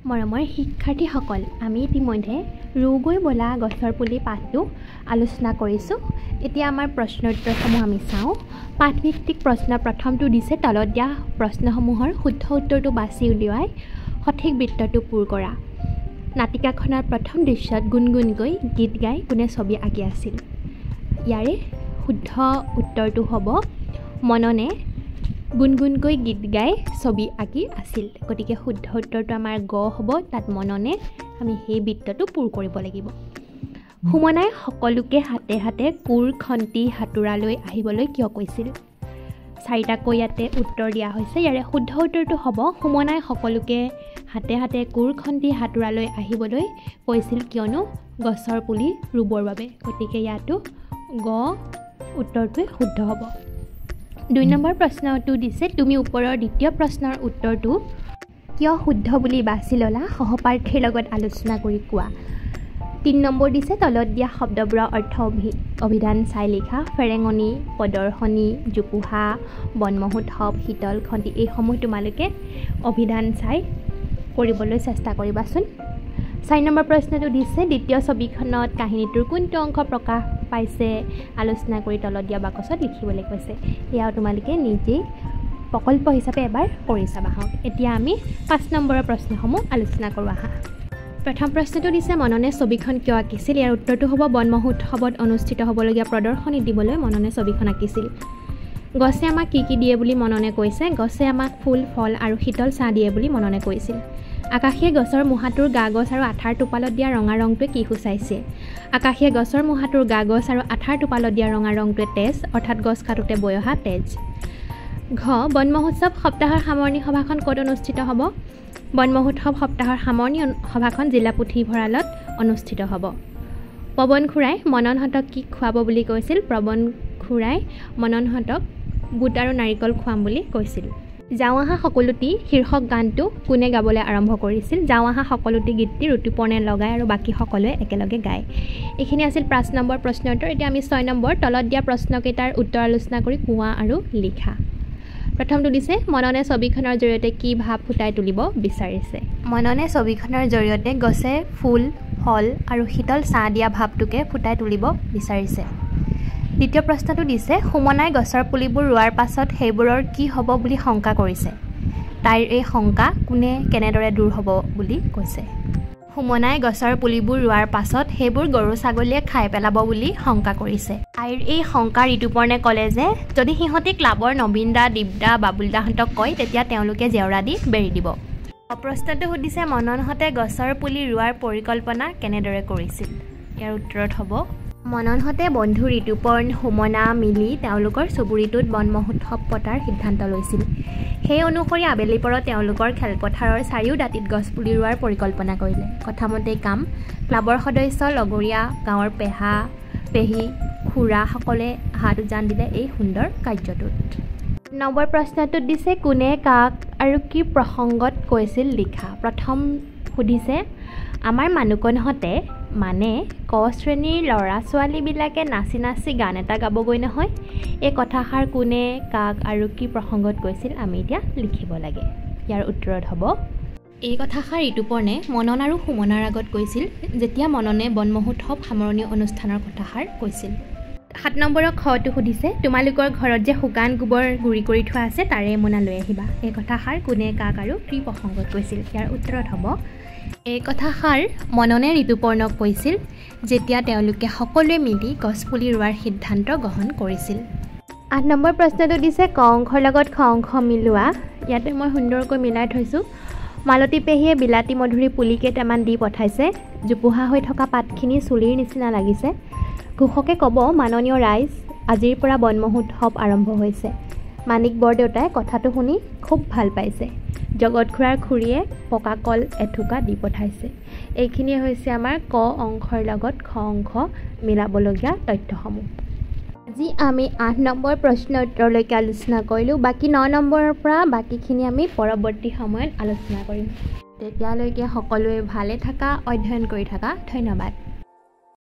মৰমৰ শিক্ষাৰ্থীসকল, আমি ইতিমধ্যে ৰুগৈ বোলা গছৰ পুলি পাঠটো আলোচনা কৰিছোঁ। এতিয়া আমাৰ প্ৰশ্ন উত্তৰসমূহ আমি চাওঁ। পাঠভিত্তিক প্ৰশ্ন প্ৰথমটো দিছে, তলত দিয়া প্ৰশ্নসমূহৰ শুদ্ধ উত্তৰটো বাছি উলিয়াই সঠিক বৃত্তটো পূৰ কৰা। নাটিকাখনৰ প্ৰথম দৃশ্যত গুণগুণকৈ গীত গাই কোনে ছবি আঁকি আছিল? ইয়াৰে শুদ্ধ উত্তৰটো হ'ব মননে গুণগুণকৈ গীত গাই ছবি আঁকি আছিল। গতিকে শুদ্ধ উত্তৰটো আমাৰ গ হ'ব, তাত মননে আমি সেই বৃত্তটো পূৰ কৰিব লাগিব। সুমনাই সকলোকে হাতে হাতে কোৰ, খন্তি, হাতোৰালৈ আহিবলৈ কিয় কৈছিল? চাৰিটাকৈ ইয়াতে উত্তৰ দিয়া হৈছে। ইয়াৰে শুদ্ধ উত্তৰটো হ'ব সুমনাই সকলোকে হাতে হাতে কোৰ, খন্তি, হাতোৰালৈ আহিবলৈ কৈছিল কিয়নো গছৰ পুলি ৰুবৰ বাবে। গতিকে ইয়াতো গ উত্তৰটোৱে শুদ্ধ হ'ব। 2 নম্বৰ প্ৰশ্নটো দিছে, তুমি ওপৰৰ দ্বিতীয় প্ৰশ্নৰ উত্তৰটো কিয় শুদ্ধ বুলি বাছি ল'লা সহপাঠীৰ লগত আলোচনা কৰি কোৱা। 3 নম্বৰ দিছে, তলত দিয়া শব্দবোৰৰ অৰ্থ অভিধান চাই লিখা। ফেৰেঙনি, প্ৰদৰ্শনী, জোপোহা, বন মহোৎসৱ, শীতল খন্তি, এইসমূহ তোমালোকে অভিধান চাই কৰিবলৈ চেষ্টা কৰিবাচোন। 4 নম্বৰ প্ৰশ্নটো দিছে, দ্বিতীয় ছবিখনত কাহিনীটোৰ কোনটো অংশ প্ৰকাশ পাইছে আলোচনা কৰি তলত দিয়া বাকচত লিখিবলৈ কৈছে। এয়াও তোমালোকে নিজেই প্ৰকল্প হিচাপে এবাৰ কৰি চাবা হওক। এতিয়া আমি 5 নম্বৰৰ প্ৰশ্নসমূহ আলোচনা কৰোঁ আহা। প্ৰথম প্ৰশ্নটো দিছে, মননে ছবিখন কিয় আঁকিছিল? ইয়াৰ উত্তৰটো হ'ব বন মহোৎসৱত অনুষ্ঠিত হ'বলগীয়া প্ৰদৰ্শনী দিবলৈ মননে ছবিখন আঁকিছিল। গছে আমাক কি কি দিয়ে বুলি মননে কৈছে? গছে আমাক ফুল, ফল আৰু শীতল ছাঁ দিয়ে বুলি মননে কৈছিল। আকাশীয়ে গছৰ মুহাটোৰ গা গছ আৰু আঠাৰ টোপালত দিয়া ৰঙা ৰংটোৱে কি সূচাইছে? আকাশীয়ে গছৰ মুহাটোৰ গা গছ আৰু আঠাৰ টোপালত দিয়া ৰঙা ৰংটোৱে তেজ, অৰ্থাৎ গছ কাটোতে বৈ অহা তেজ। ঘ, বন মহোৎসৱ সপ্তাহৰ সামৰণি সভাখন ক'ত অনুষ্ঠিত হ'ব? বন মহোৎসৱ সপ্তাহৰ সামৰণি সভাখন জিলা পুথিভঁৰালত অনুষ্ঠিত হ'ব। পৱন খুৰাই মননহঁতক কি খুৱাব বুলি কৈছিল? পৱন খুৰাই মননহঁতক বুট আৰু নাৰিকল খুৱাম বুলি কৈছিল। যাওঁ আহা সকলোটি শীৰ্ষক গানটো কোনে গাবলৈ আৰম্ভ কৰিছিল? যাওঁ আহা সকলোটি গীতটি ঋতুপৰ্ণে লগায় আৰু বাকী সকলোৱে একেলগে গায়। এইখিনি আছিল 5 নম্বৰ প্ৰশ্নৰ উত্তৰ। এতিয়া আমি 6 নম্বৰ তলত দিয়া প্ৰশ্নকেইটাৰ উত্তৰ আলোচনা কৰি কোৱা আৰু লিখা। প্ৰথমটো দিছে, মননে ছবিখনৰ জৰিয়তে কি ভাৱ ফুটাই তুলিব বিচাৰিছে? মননে ছবিখনৰ জৰিয়তে গছে ফুল, ফল আৰু শীতল ছাঁ দিয়া ভাৱটোকে ফুটাই তুলিব বিচাৰিছে। দ্বিতীয় প্ৰশ্নটো দিছে, সুমনাই গছৰ পুলিবোৰ ৰোৱাৰ পাছত সেইবোৰৰ কি হ'ব বুলি শংকা কৰিছে? তাইৰ এই শংকা কোনে কেনেদৰে দূৰ হ'ব বুলি কৈছে? সুমনাই গছৰ পুলিবোৰ ৰোৱাৰ পাছত সেইবোৰ গৰু ছাগলীয়ে খাই পেলাব বুলি শংকা কৰিছে। তাইৰ এই শংকা ঋতুপৰ্ণে ক'লে যে যদি সিহঁতি ক্লাবৰ নবীন দা, দীপদা, বাবুলদাহঁতক কয় তেতিয়া তেওঁলোকে জেওৰা দি বেৰি দিব। প্ৰশ্নটো সুধিছে, মননহঁতে গছৰ পুলি ৰোৱাৰ পৰিকল্পনা কেনেদৰে কৰিছিল? ইয়াৰ উত্তৰত হ'ব মননহঁতে বন্ধু ঋতুপৰ্ণ, সুমনা মিলি তেওঁলোকৰ চুবুৰীটোত বন মহোৎসৱ পতাৰ সিদ্ধান্ত লৈছিল। সেই অনুসৰি আবেলি পৰত তেওঁলোকৰ খেলপথাৰৰ চাৰিও দাঁতিত গছপুলি ৰোৱাৰ পৰিকল্পনা কৰিলে। কথামতেই কাম। ক্লাবৰ সদস্য, লগৰীয়া, গাঁৱৰ পেহা, পেহী, খুৰাসকলে হাত উজান দিলে এই সুন্দৰ কাৰ্যটোত। নম্বৰ প্ৰশ্নটোত দিছে, কোনে কাক আৰু কি প্ৰসংগত কৈছিল লিখা। প্ৰথম সুধিছে, আমাৰ মানুহকণহঁতে মানে ক শ্ৰেণীৰ ল'ৰা ছোৱালীবিলাকে নাচি নাচি গান এটা গাবগৈ নহয়। এই কথাষাৰ কোনে কাক আৰু কি প্ৰসংগত কৈছিল আমি এতিয়া লিখিব লাগে। ইয়াৰ উত্তৰত হ'ব, এই কথাষাৰ ঋতুপৰ্ণে মনন আৰু সুমনাৰ আগত কৈছিল যেতিয়া মননে বন মহোৎসৱ সামৰণি অনুষ্ঠানৰ কথাষাৰ কৈছিল। 7 নম্বৰৰ খটো সুধিছে, তোমালোকৰ ঘৰত যে শুকান গোবৰ গুড়ি কৰি থোৱা আছে তাৰে এমোনা লৈ আহিবা। এই কথাষাৰ কোনে কাক আৰু কি প্ৰসংগত কৈছিল? ইয়াৰ উত্তৰত হ'ব, এই কথাষাৰ মননে ঋতুপৰ্ণক কৈছিল যেতিয়া তেওঁলোকে সকলোৱে মিলি গছপুলি ৰোৱাৰ সিদ্ধান্ত গ্ৰহণ কৰিছিল। 8 নম্বৰ প্ৰশ্নটো দিছে, ক অংশৰ লগত খ অংশ মিলোৱা। ইয়াতে মই সুন্দৰকৈ মিলাই থৈছোঁ। মালতী পেহীয়ে বিলাতী মধুৰি পুলি কেইটামান দি পঠাইছে। জোপোহা হৈ থকা পাতখিনি চুলিৰ নিচিনা লাগিছে। ঘোষকে ক'ব, মাননীয় ৰাইজ, আজিৰ পৰা বন মহোৎসৱ আৰম্ভ হৈছে। মানিক বৰদেউতাই কথাটো শুনি খুব ভাল পাইছে। জগত খুৰাৰ খুৰীয়ে পকা কল এথোকা দি পঠাইছে। এইখিনিয়ে হৈছে আমাৰ ক অংশৰ লগত খ অংশ মিলাবলগীয়া তথ্যসমূহ। আজি আমি 8 নম্বৰ প্ৰশ্ন উত্তৰলৈকে আলোচনা কৰিলোঁ। বাকী 9 নম্বৰৰ পৰা বাকীখিনি আমি পৰৱৰ্তী সময়ত আলোচনা কৰিম। তেতিয়ালৈকে সকলোৱে ভালে থাকা, অধ্যয়ন কৰি থাকা। ধন্যবাদ।